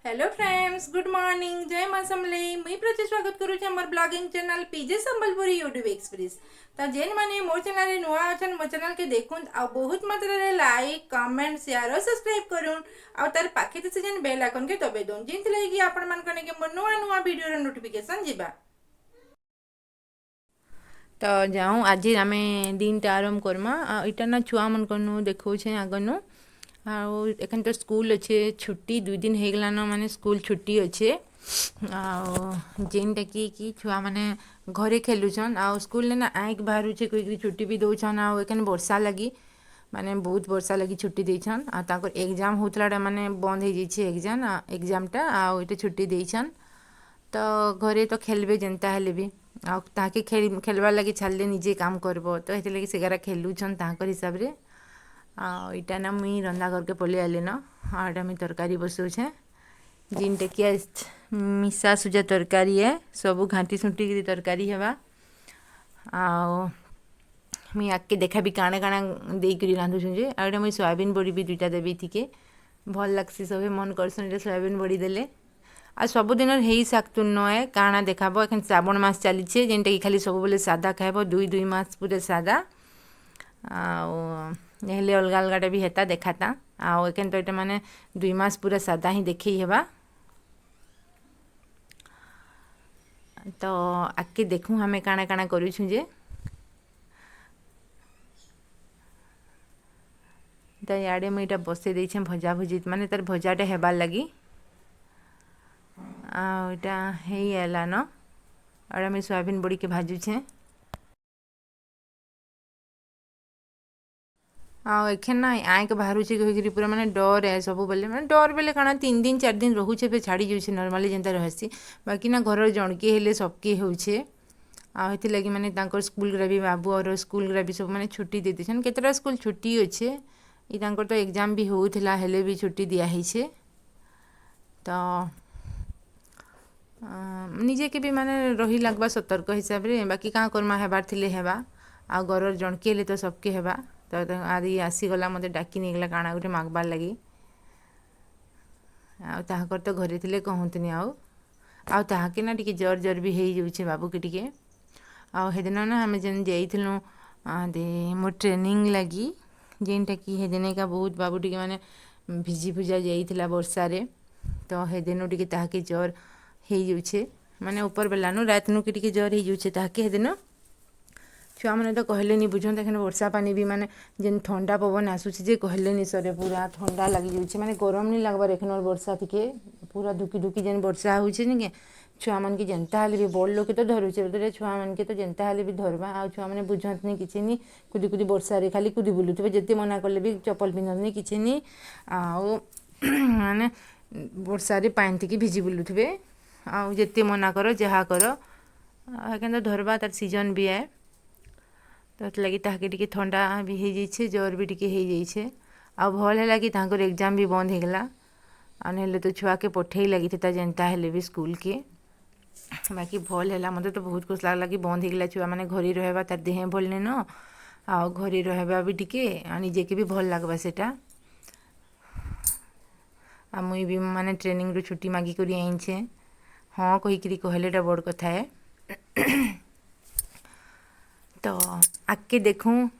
Hello friends, good morning. ଜୟ ମା ସମଲେଇ। ମୁଇଁ ପ୍ରତି ସ୍ୱାଗତ କରୁଛି ଆମର blogging channel PJ Sambalpuri YouTube express. ତ ଯେନ୍ ମାନେ ମୋ ଚ୍ୟାନେଲରେ ନୂଆ ଅଛନ୍, ମୋ ଚ୍ୟାନେଲକେ ଦେଖୁନ୍ ଆଉ ବହୁତ ମାତ୍ରାରେ ଲାଇକ୍, କମେଣ୍ଟ, ସେୟାର ଆଉ ସବସ୍କ୍ରାଇବ୍ କରୁନ୍ ଆଉ ତାର ପାଖେ ଥିସି ଯେନ୍ ବେଲ୍ ଆଇକନ୍କେ ଦବେଇ ଦଉନ୍, ଯେନ୍ଥିଲାଗି କି ଆପଣମାନଙ୍କ ନେକେ ମୋ ନୂଆ ନୂଆ ଭିଡ଼ିଓର ନୋଟିଫିକେସନ୍ ଯିବା। ତ ଯାଉଁ, ଆଜି ଆମେ ଦିନଟା ଆରମ୍ଭ କର୍ମା। ଆଉ ଇଟା ନା ଛୁଆମାନଙ୍କନୁ ଦେଖଉଛେଁ ଆଗନୁ। ଆଉ ଏଖେନ୍ ତ ସ୍କୁଲ୍ ଅଛେ, ଛୁଟି 2 ଦିନ ହେଇଗଲାନ, ମାନେ ସ୍କୁଲ୍ ଛୁଟି ଅଛେ। ଆଉ ଯେନ୍ଟାକି କି ଛୁଆମାନେ ଘରେ ଖେଲୁଛନ୍ ଆଉ ସ୍କୁଲ୍ରେ ନା ଆଁଇକ୍ ବାହାରୁଛେ କହିକିରି ଛୁଟି ବି ଦଉଛନ୍। ଆଉ ଏଖେନ୍ ବର୍ଷା ଲାଗି, ମାନେ ବହୁତ ବର୍ଷା ଲାଗି ଛୁଟି ଦେଇଛନ୍। ଆଉ ତାଙ୍କର ଏକ୍ଜାମ୍ ହଉଥିଲାଟା ମାନେ ବନ୍ଦ ହେଇଯାଇଛେ ଏକ୍ଜାମ୍ଟା, ଆଉ ଏଇଟା ଛୁଟି ଦେଇଛନ୍। ତ ଘରେ ତ ଖେଲବେ ଯେନ୍ତା ହେଲେ ବି। ଆଉ ତାହାକେ ଖେଲବାର୍ ଲାଗି ଛାଡ଼ଲେ ନିଜେ କାମ କରବ, ତ ହେଥିଲାଗି ସେଗାରା ଖେଲୁଛନ୍ ତାଙ୍କର ହିସାବରେ। ଆଉ ଇଟା ନା ମୁଇଁ ରନ୍ଧା ଘରକେ ପଲେଇ ଆଇଲିନ। ଆଉ ଏଇଟା ମୁଇଁ ତରକାରୀ ବସଉଛେଁ, ଯେନ୍ଟାକି ମିଶା ସୁଜା ତରକାରୀ ଏ, ସବୁ ଘାଣ୍ଟି ସୁଣ୍ଟିକିରି ତରକାରୀ ହେବା। ଆଉ ମୁଇଁ ଆଗ୍କେ ଦେଖାବି କାଣା କାଣା ଦେଇକରି ରାନ୍ଧୁଛୁଁ ଯେ। ଆଉ ଏଇଟା ମୁଇଁ ସୋୟାବିନ୍ ବଡ଼ି ବି ଦୁଇଟା ଦେବି ଟିକେ, ଭଲ୍ ଲାଗ୍ସି, ସଭେ ମନ୍ କରସନ୍ ଏଇଟା ସୋୟାବିନ୍ ବଡ଼ି ଦେଲେ। ଆଉ ସବୁଦିନର ହେଇ ଶାଗ ତୁନ୍ ନଏ, କାଣା ଦେଖାବ। ଏଖେନ୍ ଶ୍ରାବଣ ମାସ ଚାଲିଛେ, ଯେନ୍ଟାକି ଖାଲି ସବୁବେଲେ ସାଦା ଖାଇବ, 2 2 ମାସ ପୁରା ସାଦା। ଆଉ ହେଲେ ଅଲଗା ଅଲଗାଟା ବି ହେତା ଦେଖାତା। ଆଉ ଏଖେନ୍ ତ ଏଇଟା ମାନେ 2 ମାସ ପୁରା ସାଦା ହିଁ ଦେଖେଇ ହେବା। ତ ଆଗ୍କେ ଦେଖୁଁ ଆମେ କାଣା କାଣା କରୁଛୁଁ ଯେ। ତ ଇଆଡ଼େ ମୁଇଁ ଏଇଟା ବସେଇ ଦେଇଛେଁ ଭଜା ଭୁଜି, ମାନେ ତାର ଭଜାଟା ହେବାର୍ ଲାଗି। ଆଉ ଏଇଟା ହେଇଗଲାନ। ଆଉ ମୁଇଁ ସୋୟାବିନ୍ ବଡ଼ିକେ ଭାଜୁଛେଁ। ଆଉ ଏଖେନ୍ ନା ଆଁଇକ୍ ବାହାରୁଛେ କହିକିରି ପୁରା ମାନେ ଡର୍ ଏ ସବୁବେଲେ। ମାନେ ଡର୍ ବେଲେ କାଣା, 3 ଦିନ 4 ଦିନ ରହୁଛେ, ଫେର୍ ଛାଡ଼ି ଯାଉଛେ, ନର୍ମାଲି ଯେନ୍ତା ରହେସି। ବାକି ନା ଘରର ଜଣକେ ହେଲେ ସବକେ ହଉଛେ। ଆଉ ହେଥିର୍ଲାଗି ମାନେ ତାଙ୍କର ସ୍କୁଲ୍ରେ ବି, ବାବୁ ଆର ସ୍କୁଲ୍ରେ ବି ସବୁ ମାନେ ଛୁଟି ଦେଇ ଦେଇଛନ୍। କେତେଟା ସ୍କୁଲ୍ ଛୁଟି ଅଛେ। ଇ ତାଙ୍କର ତ ଏକ୍ଜାମ୍ ବି ହଉଥିଲା, ହେଲେ ବି ଛୁଟି ଦିଆ ହେଇଛେ। ତ ନିଜେକେ ବି ମାନେ ରହି ଲାଗ୍ବା ସତର୍କ ହିସାବରେ। ବାକି କାଁ କର୍ମା, ହେବାର୍ ଥିଲେ ହେବା। ଆଉ ଘରର ଜଣକେ ହେଲେ ତ ସବକେ ହେବା। ତ ଆରି ଆସିଗଲା, ମୋତେ ଡାକି ନେଇଗଲା କାଣା ଗୋଟେ ମାଗବାର୍ ଲାଗି। ଆଉ ତାହାକର ତ ଘରେ ଥିଲେ କହନ୍ତିନି। ଆଉ ଆଉ ତାହାକେ ନା ଟିକେ ଜର୍ ଜର୍ ବି ହେଇଯାଉଛେ ବାବୁକେ ଟିକେ। ଆଉ ହେଦିନ ନା ଆମେ ଯେନ୍ ଯାଇଥିଲୁ ମୋ ଟ୍ରେନିଂ ଲାଗି, ଯେନ୍ଟାକି ହେଦିନ ଏକା ବହୁତ ବାବୁ ଟିକେ ମାନେ ଭିଜି ଭୁଜା ଯାଇଥିଲା ବର୍ଷାରେ, ତ ହେଦିନୁ ଟିକେ ତାହାକେ ଜର୍ ହେଇଯାଉଛେ। ମାନେ ଉପର ବେଲାନୁ ରାତିନୁ କି ଟିକେ ଜର୍ ହେଇଯାଉଛେ ତାହାକେ ହେଦିନ। ଛୁଆମାନେ ତ କହିଲେ ନି ବୁଝନ୍। ଏଖେନ୍ ବର୍ଷା ପାନି ବି ମାନେ ଯେନ୍ ଥଣ୍ଡା ପବନ ଆସୁଛି ଯେ କହିଲେ ନି ସରେ, ପୁରା ଥଣ୍ଡା ଲାଗିଯାଉଛି। ମାନେ ଗରମ ନି ଲାଗ୍ବାର୍ ଏଖେନର୍ ବର୍ଷା ଟିକେ, ପୁରା ଧୁକି ଧୁକି ଯେନ୍ ବର୍ଷା ହଉଛେ ନିକେ, ଛୁଆମାନକେ ଯେନ୍ତା ହେଲେ ବି, ବଡ଼ ଲୋକେ ତ ଧରୁଛେ, ଛୁଆମାନକେ ତ ଯେନ୍ତା ହେଲେ ବି ଧରବା। ଆଉ ଛୁଆମାନେ ବୁଝନ୍ତିନି କିଛି ନି, କୁଦି କୁଦି ବର୍ଷାରେ ଖାଲି କୁଦି ବୁଲୁଥିବେ। ଯେତେ ମନା କଲେ ବି ଚପଲ ପିନ୍ଧନ୍ତିନି କିଛି ନି, ଆଉ ମାନେ ବର୍ଷାରେ ପାନି ଟିକେ ଭିଜି ବୁଲୁଥିବେ। ଆଉ ଯେତେ ମନା କର, ଯାହା କର, କେନ୍ତା ଧରବା, ତାର ସିଜନ୍ ବି ଏ। ତ ହେଥିଲାଗି ତାହାକେ ଟିକେ ଥଣ୍ଡା ବି ହେଇଯାଇଛେ, ଜର୍ ବି ଟିକେ ହେଇଯାଇଛେ। ଆଉ ଭଲ୍ ହେଲା କି ତାଙ୍କର ଏକ୍ଜାମ୍ ବି ବନ୍ଦ ହେଇଗଲା, ଆଉ ନହେଲେ ତ ଛୁଆକେ ପଠେଇ ଲାଗିଥିତା ଯେନ୍ତା ହେଲେ ବି ସ୍କୁଲ୍କେ। ବାକି ଭଲ୍ ହେଲା, ମୋତେ ତ ବହୁତ ଖୁସି ଲାଗଲା କି ବନ୍ଦ ହେଇଗଲା, ଛୁଆମାନେ ଘରେ ରହିବା। ତାର ଦେହ ଭଲ୍ ନାଇଁନ, ଆଉ ଘରେ ରହିବା ବି ଟିକେ ଆଉ ନିଜେକେ ବି ଭଲ୍ ଲାଗ୍ବା ସେଟା। ଆଉ ମୁଇଁ ବି ମାନେ ଟ୍ରେନିଂରୁ ଛୁଟି ମାଗିକରି ଆଣିଛେଁ, ହଁ କହିକିରି କହିଲେ ଏଟା ବଡ଼ କଥା ଏ। ତ ଆଗ୍କେ ଦେଖୁଁ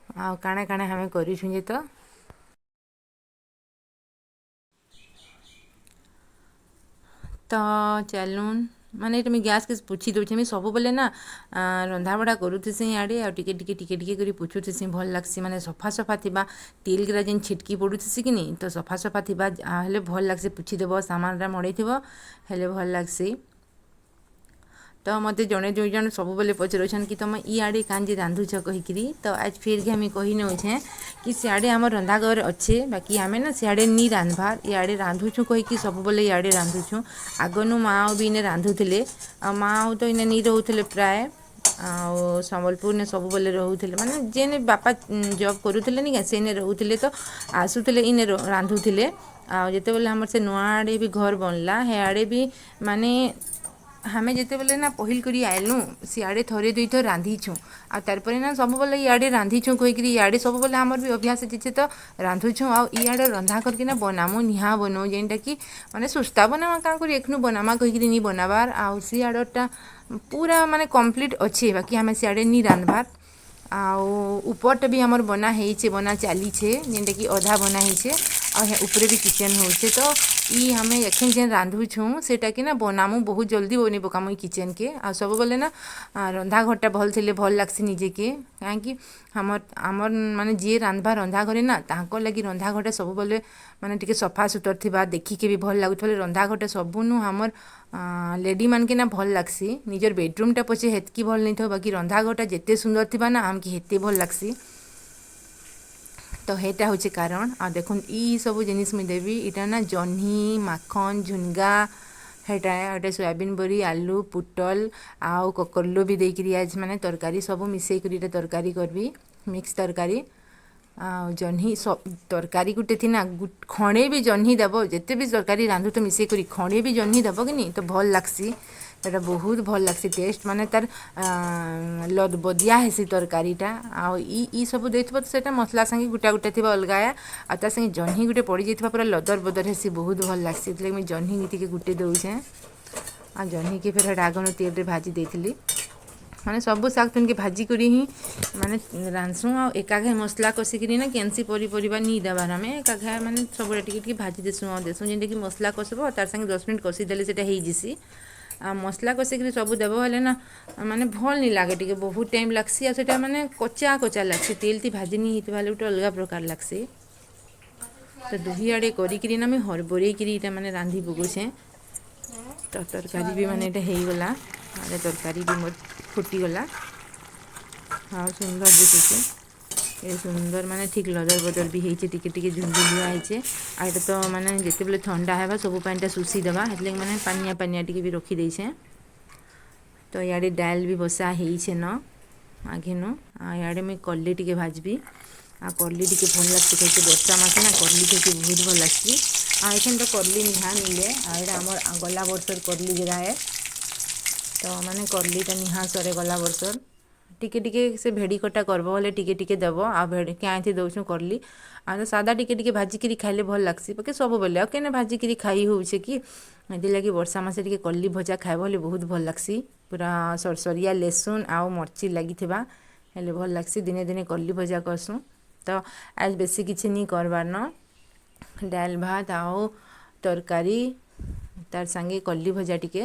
ଆଉ କାଣା କାଣା ଆମେ କରୁଛୁଁ ଯେ। ତ ତ ଚାଲୁନ୍, ମାନେ ଏଇଟା ମୁଇଁ ଗ୍ୟାସ୍କେ ପୋଛି ଦଉଛେ। ମୁଇଁ ସବୁବେଲେ ନା ରନ୍ଧାବଢ଼ା କରୁଥିସି ଇଆଡ଼େ ଆଉ ଟିକେ ଟିକେ ଟିକେ ଟିକେ କରି ପୋଛୁଥିସି, ଭଲ୍ ଲାଗ୍ସି। ମାନେ ସଫା ସଫା ଥିବା, ତେଲ୍ ଗିରା ଯେନ୍ ଛିଟକି ପଡ଼ୁଥିସି କି ନି, ତ ସଫା ସଫା ଥିବା ହେଲେ ଭଲ୍ ଲାଗ୍ସି। ପୁଛିଦେବ, ସାମାନ୍ଟା ମଡ଼େଇଥିବ ହେଲେ ଭଲ୍ ଲାଗ୍ସି। ତ ମୋତେ ଜଣେ ଦୁଇ ଜଣ ସବୁବେଲେ ପଚରଉଛନ୍ କି ତମେ ଇଆଡ଼େ କାଁଜେ ରାନ୍ଧୁଛ କହିକିରି। ତ ଆଜ୍ ଫିର୍ ଆମେ କହି ନଉଛେଁ କି ସିଆଡ଼େ ଆମର୍ ରନ୍ଧାଘର ଅଛେ, ବାକି ଆମେ ନା ସିଆଡ଼େ ନି ରାନ୍ଧବାର୍, ଇଆଡ଼େ ରାନ୍ଧୁଛୁଁ କହିକି ସବୁବେଲେ ଇଆଡ଼େ ରାନ୍ଧୁଛୁଁ। ଆଗନୁ ମା ବି ଇନେ ରାନ୍ଧୁଥିଲେ। ଆଉ ମା ଆଉ ତ ଇନେ ନି ରହୁଥିଲେ ପ୍ରାୟ, ଆଉ ସମ୍ବଲପୁରନେ ସବୁବେଲେ ରହୁଥିଲେ। ମାନେ ଯେନେ ବାପା ଜବ୍ କରୁଥିଲେ ନି କେଁ, ସେନେ ରହୁଥିଲେ, ତ ଆସୁଥିଲେ, ଇନେ ରାନ୍ଧୁଥିଲେ। ଆଉ ଯେତେବେଲେ ଆମର୍ ସେ ନୂଆ ଆଡ଼େ ବି ଘର୍ ବନଲା, ହେଆଡ଼େ ବି ମାନେ ଆମେ ଯେତେବେଲେ ନା ପହିଲ କରି ଆଇଲୁ, ସିଆଡ଼େ ଥରେ ଦୁଇଥର ରାନ୍ଧିଛୁଁ। ଆଉ ତାର୍ ପରେ ନା ସବୁବେଲେ ଇଆଡ଼େ ରାନ୍ଧିଛୁଁ କହିକିରି ଇଆଡ଼େ ସବୁବେଲେ ଆମର୍ ବି ଅଭ୍ୟାସ ହେଇଯାଇଛେ, ତ ରାନ୍ଧୁଛୁଁ। ଆଉ ଇଆଡ଼େ ରନ୍ଧା କରିକିନା ବନାମୁ, ନିହା ବନଉ, ଯେନ୍ଟାକି ମାନେ ଶୁସ୍ତା ବନାମା। କାଁ କରି ଏଖନୁ ବନାମା କହିକିରି ନି ବନାବାର୍। ଆଉ ସିଆଡ଼ର୍ଟା ପୁରା ମାନେ କମ୍ପ୍ଲିଟ୍ ଅଛେ, ବାକି ଆମେ ସିଆଡ଼େ ନି ରାନ୍ଧବାର୍। ଆଉ ଉପରଟା ବି ଆମର୍ ବନା ହେଇଛେ, ବନା ଚାଲିଛେ, ଯେନ୍ଟାକି ଅଧା ବନା ହେଇଛେ। ଆଉ ହେ ଉପରେ ବି କିଚେନ୍ ହଉଛେ। ତ ଇ ଆମେ ଏଖେନ୍ ଯେନ୍ ରାନ୍ଧୁଛୁଁ, ସେଟା କି ନା ବନାମୁ, ବହୁତ ଜଲ୍ଦି ବନେଇ ପକାମୁ ଇ କିଚେନ୍କେ। ଆଉ ସବୁବେଲେ ନା ରନ୍ଧା ଘରଟା ଭଲ୍ ଥିଲେ ଭଲ୍ ଲାଗ୍ସି ନିଜେକେ। କାହିଁକି ଆମର୍ ମାନେ ଯିଏ ରାନ୍ଧବା ରନ୍ଧା ଘରେ ନା, ତାଙ୍କର୍ ଲାଗି ରନ୍ଧା ଘରଟା ସବୁବେଲେ ମାନେ ଟିକେ ସଫା ସୁତର୍ ଥିବା, ଦେଖିକେ ବି ଭଲ୍ ଲାଗୁଥିବା। ରନ୍ଧା ଘରଟା ସବୁନୁ ଆମର୍ ଲେଡି ମାନକେ ନା ଭଲ୍ ଲାଗ୍ସି। ନିଜର୍ ବେଡ଼ରୁମ୍ଟା ପଛେ ହେତ୍କି ଭଲ୍ ନାଇଥାଉ, ବାକି ରନ୍ଧା ଘରଟା ଯେତେ ସୁନ୍ଦର ଥିବା ନା, ଆମ୍କେ ହେତେ ଭଲ୍ ଲାଗ୍ସି। ତ ହେଟା ହଉଛେ କାରଣ। ଆଉ ଦେଖୁନ୍, ଇ ସବୁ ଜିନିଷ୍ ମୁଇଁ ଦେବି। ଇଟା ନା ଜହ୍ନି, ମାଖନ୍, ଝୁନଗା ହେଟା, ଏଟା ସୋୟାବିନ୍ ବରି, ଆଲୁ, ପୁଟଲ ଆଉ କକରଲୁ ବି ଦେଇକିରି ଆଜ୍ ମାନେ ତରକାରୀ ସବୁ ମିଶେଇକରି ଏଇଟା ତରକାରୀ କରବି, ମିକ୍ସ ତରକାରୀ। ଆଉ ଜହ୍ନି ତରକାରୀ ଗୁଟେ ଥିନା ଖଣେ ବି ଜହ୍ନି ଦେବ, ଯେତେ ବି ତରକାରୀ ରାନ୍ଧୁଥ ମିଶେଇ କରି ଖଣେ ବି ଜହ୍ନି ଦେବ କି ନି, ତ ଭଲ୍ ଲାଗ୍ସି। ସେଟା ବହୁତ ଭଲ୍ ଲାଗ୍ସି ଟେଷ୍ଟ, ମାନେ ତାର୍ ଲଦବଦିଆ ହେସି ତରକାରୀଟା। ଆଉ ଇ ଇ ସବୁ ଦେଇଥିବ ତ ସେଟା ମସଲା ସାଙ୍ଗେ ଗୁଟା ଗୁଟା ଥିବା ଅଲଗା, ଆଉ ତା ସାଙ୍ଗେ ଜହ୍ନି ଗୁଟେ ପଡ଼ିଯାଇଥିବା, ପୁରା ଲଦର ବଦର ହେସି, ବହୁତ ଭଲ୍ ଲାଗ୍ସି। ସେଥିଲାଗି ମୁଇଁ ଜହ୍ନି ଟିକେ ଗୁଟେ ଦଉଛେଁ। ଆଉ ଜହ୍ନିକେ ଫେର୍ ହେଟା ଆଗନୁ ତେଲରେ ଭାଜି ଦେଇଥିଲି। ମାନେ ସବୁ ଶାଗ ତୁନକେ ଭାଜି କରି ହିଁ ମାନେ ରାନ୍ଧସୁଁ। ଆଉ ଏକାଘେ ମସଲା କଷିକିରି ନା କେନ୍ସି ପନିପରିବା ନି ଦେବାର୍। ଆମେ ଏକାଘେ ମାନେ ସବୁଟା ଟିକେ ଟିକେ ଭାଜି ଦେସୁଁ ଆଉ ଦେସୁଁ, ଯେନ୍ଟାକି ମସଲା କଷିବ, ତାର୍ ସାଙ୍ଗେ 10 ମିନିଟ୍ କଷିଦେଲେ ସେଟା ହେଇଯିସି। ଆଉ ମସଲା କଷିକିରି ସବୁ ଦେବ ହେଲେ ନା ମାନେ ଭଲ୍ ନି ଲାଗେ, ଟିକେ ବହୁତ ଟାଇମ୍ ଲାଗ୍ସି ଆଉ ସେଟା ମାନେ କଚା କଚା ଲାଗ୍ସି। ତେଲ୍ ଥି ଭାଜି ନି ହେଇଥିବା ହେଲେ ଗୋଟେ ଅଲଗା ପ୍ରକାର ଲାଗ୍ସି। ତ ଦୁହି ଆଡ଼େ କରିକିରି ନା ମୁଇଁ ହରବରେଇକିରି ଇଟା ମାନେ ରାନ୍ଧି ପକଉଛେଁ। ତ ତରକାରୀ ବି ମାନେ ଏଇଟା ହେଇଗଲା, ଆଡ଼େ ତରକାରୀ ବି ମୋର୍ ଫୁଟିଗଲା ଆଉ ସୁନ୍ଦର ଦିଶୁଛେ। ଏ ସୁନ୍ଦର ମାନେ ଠିକ୍ ଲଦର ବଦର ବି ହେଇଛେ, ଟିକେ ଟିକେ ଝୁଲଝୁଲିଆ ହେଇଛେ। ଆଉ ଏଇଟା ତ ମାନେ ଯେତେବେଲେ ଥଣ୍ଡା ହେବା, ସବୁ ପାଣିଟା ଶୋଷି ଦେବା, ହେଥିଲାଗି ମାନେ ପାନିଆ ପାନିଆ ଟିକେ ବି ରଖିଦେଇଛେଁ। ତ ଇଆଡ଼େ ଡାଏଲ୍ ବି ବସା ହେଇଛେ ନ ଆଘେନୁ। ଆଉ ଇଆଡ଼େ ମୁଇଁ କଲି ଟିକେ ଭାଜବି। ଆଉ କଲି ଟିକେ ଭଲ୍ ଲାଗ୍ସି ଖାଇତେ। ବର୍ଷା ମାସେ ନା କଲି ଖାଇତେ ବହୁତ ଭଲ୍ ଲାଗ୍ସି। ଆଉ ଏଖେନ୍ ତ କଲି ନିହା ମିଲେ। ଆଉ ଏଇଟା ଆମର୍ ଗଲା ବର୍ଷର କଲି ଜେଗା ଏ, ତ ମାନେ କଲିଟା ନିହା ସରେ ଗଲା ବର୍ଷର। ଟିକେ ଟିକେ ସେ ଭେଡ଼ି କଟା କରବ ହେଲେ ଟିକେ ଟିକେ ଦେବ। ଆଉ ଭେଡ଼ି କାଏଁଥି ଦଉଛୁଁ କଲି। ଆଉ ତ ସାଦା ଟିକେ ଟିକେ ଭାଜିକିରି ଖାଇଲେ ଭଲ୍ ଲାଗ୍ସି। ବାକି ସବୁବେଲେ ଆଉ କେନେ ଭାଜିକିରି ଖାଇ ହଉଛେ କି? ହେଥିର୍ଲାଗି ବର୍ଷା ମାସେ ଟିକେ କଲି ଭଜା ଖାଇବ ହେଲେ ବହୁତ ଭଲ୍ ଲାଗ୍ସି। ପୁରା ସରସରିଆ ଲେସୁନ୍ ଆଉ ମର୍ଚି ଲାଗିଥିବା ହେଲେ ଭଲ୍ ଲାଗ୍ସି। ଦିନେ ଦିନେ କଲି ଭଜା କରସୁଁ। ତ ଆଜ୍ ବେଶୀ କିଛି ନି କରବାର୍ ନ, ଡାଏଲ୍ ଭାତ ଆଉ ତରକାରୀ, ତାର୍ ସାଙ୍ଗେ କଲି ଭଜା ଟିକେ।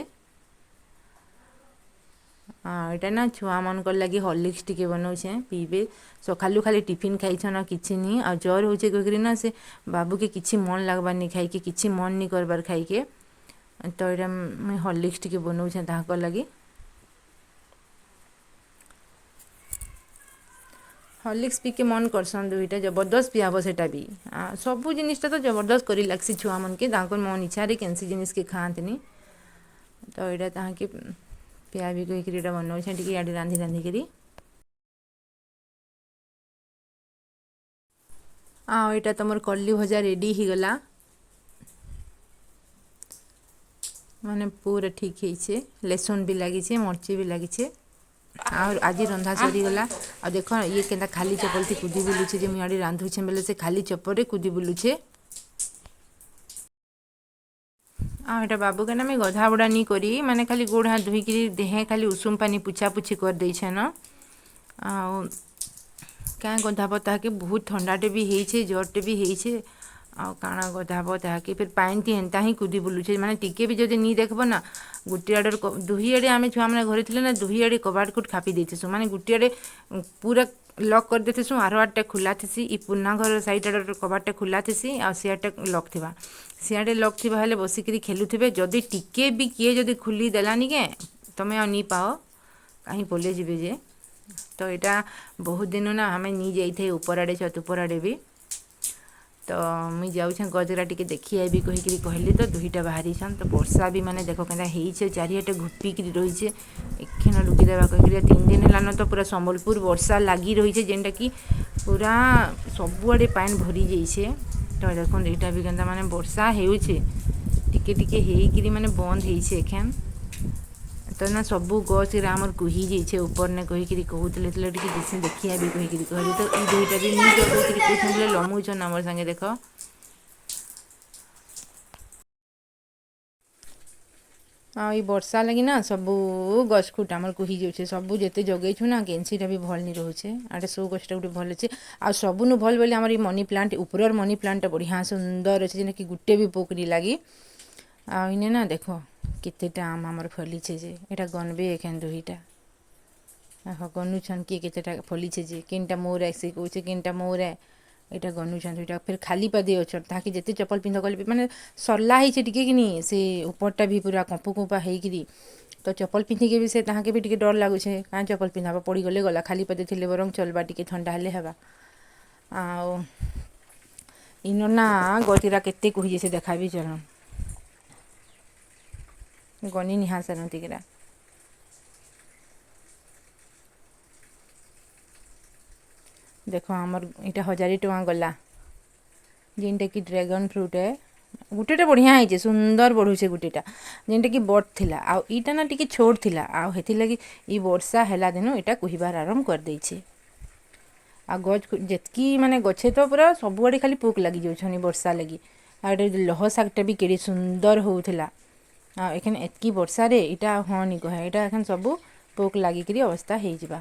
ଏଇଟା ନା ଛୁଆମାନଙ୍କର ଲାଗି ହର୍ଲିକ୍ସ ଟିକେ ବନଉଛେଁ, ପିଇବେ। ସକାଲୁ ଖାଲି ଟିଫିନ୍ ଖାଇଛନ୍ ଆଉ କିଛି ନି। ଆଉ ଜର୍ ହଉଛେ କହିକିରି ନା ସେ ବାବୁକେ କିଛି ମନ୍ ଲାଗ୍ବାର୍ ନି ଖାଇକେ, କିଛି ମନ୍ ନି କରବାର୍ ଖାଇକେ। ତ ଏଇଟା ମୁଇଁ ହର୍ଲିକ୍ସ ଟିକେ ବନଉଛେଁ ତାହାକର୍ ଲାଗି। ହର୍ଲିକ୍ସ ପିଇକେ ମନ୍ କରସନ୍ ଦୁଇଟା, ଜବରଦସ୍ତ ପିଆବ ସେଟା ବି। ସବୁ ଜିନିଷଟା ତ ଜବରଦସ୍ତ କରି ଲାଗ୍ସି ଛୁଆମାନକେ, ତାଙ୍କର୍ ମନ୍ ଇଚ୍ଛାରେ କେନ୍ସି ଜିନିଷ୍କେ ଖାଆନ୍ତିନି। ତ ଏଇଟା ତାହାକେ ପିଆବି କହିକିରି ଏଇଟା ବନଉଛେଁ ଟିକେ ଇଆଡ଼େ ରାନ୍ଧି ରାନ୍ଧିକିରି। ଆଉ ଏଇଟା ତମର କଲି ଭଜା ରେଡ଼ି ହେଇଗଲା, ମାନେ ପୁରା ଠିକ୍ ହେଇଛେ। ଲେସୁନ୍ ବି ଲାଗିଛେ, ମର୍ଚି ବି ଲାଗିଛେ। ଆଉ ଆଜି ରନ୍ଧା ସରିଗଲା। ଆଉ ଦେଖ, ଇଏ କେନ୍ତା ଖାଲି ଚପଲ ଥି କୁଦି ବୁଲୁଛେ ଯେ, ମୁଇଁ ଆଡ଼େ ରାନ୍ଧୁଛେଁ ବେଲେ ସେ ଖାଲି ଚପଲରେ କୁଦି ବୁଲୁଛେ। ଆଉ ଏଇଟା ବାବୁକେ ନା ମୁଇଁ ଗଧା ବୁଡ଼ା ନି କରି, ମାନେ ଖାଲି ଗୋଡ଼ ହାତ ଧୋଇକିରି ଦେହେଁ ଖାଲି ଉଷୁମ ପାନି ପୁଛା ପୁଛି କରିଦେଇଛେଁ ନ। ଆଉ କାଁ ଗଧାବ ତାହାକେ? ବହୁତ ଥଣ୍ଡାଟେ ବି ହେଇଛେ, ଜର୍ଟେ ବି ହେଇଛେ, ଆଉ କାଣା ଗଧାବ ତାହାକେ? ଫେର୍ ପାଏନ୍ ଥି ହେନ୍ତା ହିଁ କୁଦି ବୁଲୁଛେ। ମାନେ ଟିକେ ବି ଯଦି ନି ଦେଖ୍ବ ନା, ଗୁଟେ ଆଡ଼େ ଦୁହି ଆଡ଼େ, ଆମେ ଛୁଆମାନେ ଘରେ ଥିଲେ ନା ଦୁହି ଆଡ଼େ କବାଟ କୁଟ ଖାପି ଦେଇଥିସୁଁ। ମାନେ ଗୁଟେ ଆଡ଼େ ପୁରା ଲକ୍ କରିଦେଇଥିସୁଁ, ଆର ଆଡ଼ଟା ଖୋଲା ଥିସି। ଇ ପୁର୍ନା ଘର ସାଇଡ୍ ଆଡ଼ର କବାଟଟା ଖୋଲା ଥିସି ଆଉ ସିଆଡ଼ଟା ଲକ୍ ଥିବା। ସିଆଡ଼େ ଲକ୍ ଥିବା ହେଲେ ବସିକିରି ଖେଲୁଥିବେ। ଯଦି ଟିକେ ବି କିଏ ଯଦି ଖୋଲି ଦେଲାନି କେଁ, ତମେ ଆଉ ନି ପାଅ, କାହିଁ ପଲେଇ ଯିବେ ଯେ। ତ ଏଇଟା ବହୁତ ଦିନୁ ନା ଆମେ ନି ଯାଇଥାଇ ଉପର ଆଡ଼େ, ଛତ୍ ଉପର ଆଡ଼େ ବି। ତ ମୁଇଁ ଯାଉଛେଁ ଗଜରା ଟିକେ ଦେଖି ଆଇବି କହିକିରି କହିଲି, ତ ଦୁହିଟା ବାହାରିଛନ୍। ତ ବର୍ଷା ବି ମାନେ ଦେଖ କେନ୍ତା ହେଇଛେ, ଚାରିଆଡ଼େ ଘୁପିକିରି ରହିଛେ। ଏଖେନ ଲୁକିଦେବା କହିକିରି। 3 ଦିନ ହେଲାନ ତ ପୁରା ସମ୍ବଲପୁର ବର୍ଷା ଲାଗି ରହିଛେ, ଯେନ୍ଟାକି ପୁରା ସବୁଆଡ଼େ ପାଏନ୍ ଭରି ଯାଇଛେ। ତ ଦେଖୁନ୍, ଏଇଟା ବି କେନ୍ତା ମାନେ ବର୍ଷା ହେଉଛେ, ଟିକେ ଟିକେ ହେଇକିରି ମାନେ ବନ୍ଦ ହେଇଛେ ଏଖେନ୍। ତ ନା ସବୁ ଗଛ୍ ଆମର କୁହି ଯାଇଛେ ଉପରନେ କହିକିରି କହୁଥିଲେ ଥିଲେ ଟିକେ ବେଶୀ ଦେଖିଆ ବି କହିକିରି କହିଲେ ତ ଇ ଦୁଇଟା ବି ନି କହିକିରି କହୁଛନ୍ ବୋଲେ ଲମଉଛନ୍ ଆମର ସାଙ୍ଗେ ଦେଖ। ଆଉ ଏଇ ବର୍ଷା ଲାଗି ନା ସବୁ ଗଛ ଖୁଟ ଆମର କୁହି ଯାଉଛେ, ସବୁ ଯେତେ ଜଗେଇଛୁ ନା କେନ୍ସିଟା ବି ଭଲ୍ ନି ରହୁଛେ। ଆଟେ ସୋ ଗଛଟା ଗୋଟେ ଭଲ୍ ଅଛେ। ଆଉ ସବୁନୁ ଭଲ୍ ବୋଇଲେ ଆମର ଏଇ ମନି ପ୍ଲାଣ୍ଟ, ଉପରର ମନି ପ୍ଲାଣ୍ଟଟା ବଢ଼ିଆ ସୁନ୍ଦର ଅଛି, ଯେନ୍ଟାକି ଗୁଟେ ବି ପୋକ୍ ନି ଲାଗି। ଆଉ ଇନେ ନା ଦେଖ କେତେଟା ଆମ୍ ଆମର ଫଲିଛେ ଯେ ଏଇଟା ଗନବେ ଏଖେନ୍ ଦୁହିଟା। ଦେଖ ଗନୁଛନ୍ କିଏ କେତେଟା ଫଲିଛେ ଯେ, କେନ୍ଟା ମୋର୍ ଏ ସେ କହୁଛେ କେନ୍ଟା ମୋର୍ ଏ, ଏଇଟା ଗନୁଛନ୍ ଦୁଇଟା। ଫେର୍ ଖାଲି ପାଦେ ଅଛନ୍, ତାହାକେ ଯେତେ ଚପଲ ପିନ୍ଧ କଲେ ବି ମାନେ ସରଲା ହେଇଛେ ଟିକେ କିନି, ସେ ଉପରଟା ବି ପୁରା କମ୍ପୁ କୁମ୍ପା ହେଇକିରି ତ ଚପଲ ପିନ୍ଧିକି ବି ସେ ତାହାକେ ବି ଟିକେ ଡର ଲାଗୁଛେ, କାଁ ଚପଲ ପିନ୍ଧାବ ପଡ଼ିଗଲେ ଗଲା, ଖାଲି ପାଦେ ଥିଲେ ବରଂ ଚଲବା ଟିକେ ଥଣ୍ଡା ହେଲେ ହେବା। ଆଉ ଇନ ନା ଗଛରା କେତେ କୁହିଯାଇଛେ ଦେଖାବି ଚଲନ୍, ଗନି ନିହା ସାରନ୍ତି କିରା। ଦେଖ ଆମର ଏଇଟା 1000 ଟଙ୍କା ଗଲା, ଯେନ୍ଟାକି ଡ୍ରାଗନ୍ ଫ୍ରୁଟ୍ ଏ, ଗୁଟେଟା ବଢ଼ିଆ ହେଇଛେ, ସୁନ୍ଦର ବଢ଼ୁଛେ ଗୁଟେଟା, ଯେନ୍ଟାକି ବଡ଼ ଥିଲା। ଆଉ ଇଟା ନା ଟିକେ ଛୋଟ ଥିଲା, ଆଉ ହେଥିର୍ଲାଗି ଇ ବର୍ଷା ହେଲା ଦିନୁ ଏଇଟା କୁହିବାର ଆରମ୍ଭ କରିଦେଇଛେ। ଆଉ ଗଛ ଯେତ୍କି ମାନେ ଗଛେ ତ ପୁରା ସବୁଆଡ଼େ ଖାଲି ପୋକ୍ ଲାଗି ଯାଉଛନ୍ ଇ ବର୍ଷା ଲାଗି। ଆଉ ଏଇଟା ଲହ ଶାଗଟା ବି କେଡ଼େ ସୁନ୍ଦର ହଉଥିଲା, ଆଉ ଏଖେନ୍ ଏତ୍କି ବର୍ଷାରେ ଇଟା ହଁ ନି କହେ, ଏଇଟା ଏଖେନ୍ ସବୁ ପୋକ୍ ଲାଗିକିରି ଅବସ୍ଥା ହେଇଯିବା।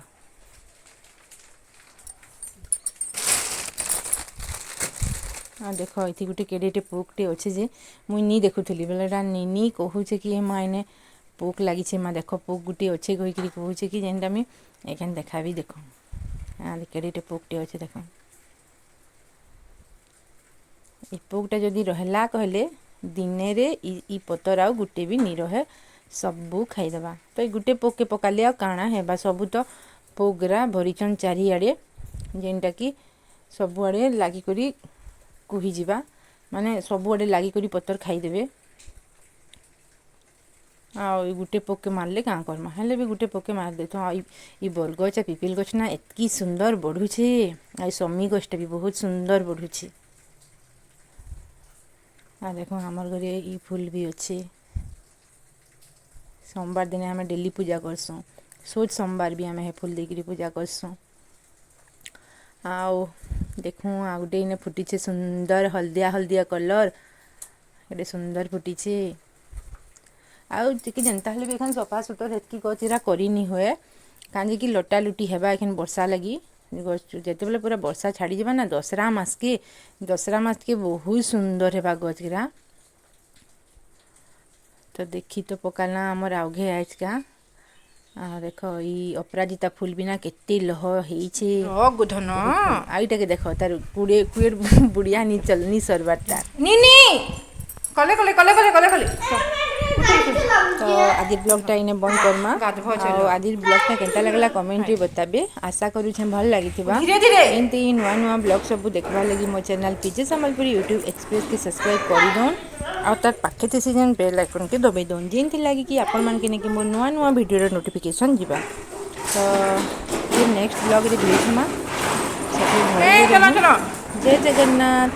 ଆଉ ଦେଖ ଏଠି ଗୋଟେ କେଡ଼େଟେ ପୋକ୍ଟେ ଅଛେ ଯେ ମୁଇଁ ନି ଦେଖୁଥିଲି ବେଲେ ଏଟା ନିନି କହୁଛେ କି ମା ଏନେ ପୋକ୍ ଲାଗିଛେ ମା, ଦେଖ ପୋକ୍ ଗୁଟେ ଅଛେ କହିକିରି କହୁଛେ କି ଯେନ୍ଟା ମୁଇଁ ଏଖେନ୍ ଦେଖାବି। ଦେଖ କେଡ଼େଟେ ପୋକ୍ଟେ ଅଛେ, ଦେଖ ଏ ପୋକ୍ଟା ଯଦି ରହେଲା କହିଲେ ଦିନେରେ ଇ ପତର ଆଉ ଗୁଟେ ବି ନି ରହେ, ସବୁ ଖାଇଦେବା। ତ ଏଇ ଗୁଟେ ପୋକ୍କେ ପକାଲେ ଆଉ କାଣା ହେବା, ସବୁ ତ ପୋକ୍ରା ଭରିଛନ୍ ଚାରିଆଡ଼େ, ଯେନ୍ଟାକି ସବୁଆଡ଼େ ଲାଗିକରି କୁହିଯିବା, ମାନେ ସବୁଆଡ଼େ ଲାଗିକରି ପତର ଖାଇଦେବେ। ଆଉ ଏଇ ଗୁଟେ ପୋକ୍କେ ମାରିଲେ କାଁ କର୍ମା, ହେଲେ ବି ଗୁଟେ ପୋକ୍କେ ମାରି ଦେଇଥାଉ। ଆଉ ଇ ବରଗଛ ପିପିଲ ଗଛ ନା ଏତ୍କି ସୁନ୍ଦର ବଢ଼ୁଛେ, ଆଉ ଶମି ଗଛଟା ବି ବହୁତ ସୁନ୍ଦର ବଢ଼ୁଛେ। ଆଉ ଦେଖ ଆମର ଘରେ ଇ ଫୁଲ ବି ଅଛେ। ସୋମବାର ଦିନେ ଆମେ ଡେଲି ପୂଜା କରସୁଁ, ସୋଜ ସୋମବାର ବି ଆମେ ହେ ଫୁଲ ଦେଇକିରି ପୂଜା କରସୁଁ। ଆଉ ଦେଖୁଁ ଆଉ ଗୋଟେ ଇନେ ଫୁଟିଛେ ସୁନ୍ଦର ହଳଦିଆ ହଳଦିଆ କଲର୍, ଗୋଟେ ସୁନ୍ଦର ଫୁଟିଛେ। ଆଉ ଟିକେ ଯେନ୍ତା ହେଲେ ବି ଏଖେନ୍ ସଫା ସୁତର ହେତ୍କି ଗଛ୍ କରି ନି ହୁଏ, କାଁଜେ କି ଲଟା ଲୁଟି ହେବା ଏଖେନ୍ ବର୍ଷା ଲାଗି। ଯେତେବେଲେ ପୁରା ବର୍ଷା ଛାଡ଼ିଯିବା ନା ଦଶହରା ମାସକେ, ଦଶହରା ମାସକେ ବହୁତ ସୁନ୍ଦର ହେବା ଗଛ୍। ତ ଦେଖି ତ ପକାଲା ଆମର ଆଉଘେ ଆଜକା। ଦେଖ ଇ ଅପରାଜିତା ଫୁଲ ବିନା କେତେ ଲହ ହେଇଛେ। ଧନ ଆଉ ଏଇଟାକେ ଦେଖ ତାର କୁଡ଼େ କୁଏଡ଼ ବୁଡ଼ିଆ ନି ଚଲ ନି ସରବାର ତାର। ନି ନି କଲେ କଲେ କଲେ କଲେ କଲେ କଲେ। ତ ଆଜି ବ୍ଲଗଟା ଇନେ ବନ୍ଦ କର୍ମା। ଆଉ ଆଜିର ବ୍ଲଗଟା କେନ୍ତା ଲାଗଲା କମେଣ୍ଟରେ ବତାବେ, ଆଶା କରୁଛେଁ ଭଲ ଲାଗିଥିବା। ଧୀରେ ଧୀରେ ଏମିତି ନୂଆ ନୂଆ ବ୍ଲଗ ସବୁ ଦେଖବାର୍ ଲାଗି ମୋ ଚ୍ୟାନେଲ୍ ପିଜେ ସମ୍ବଲପୁରୀ ୟୁଟ୍ୟୁବ୍ ଏକ୍ସପ୍ରେସ୍କେ ସବସ୍କ୍ରାଇବ୍ କରିଦଉନ୍, ଆଉ ତାର ପାଖେ ଥିସି ଯେନ୍ ବେଲ୍ ଆଇକନ୍କେ ଦବେଇ ଦଉନ୍, ଯେନ୍ଥି ଲାଗି କି ଆପଣମାନକେ ନେଇକି ମୋ ନୂଆ ନୂଆ ଭିଡ଼ିଓର ନୋଟିଫିକେସନ୍ ଯିବା। ତ ଫିର୍ ନେକ୍ସଟ ବ୍ଲଗ୍ରେ ଭେଟ ହେମା, ସବେ ଭଲରେ ଚଲ ରହୁନ୍। ଚଲ। ଜୟ ଜଗନ୍ନାଥ।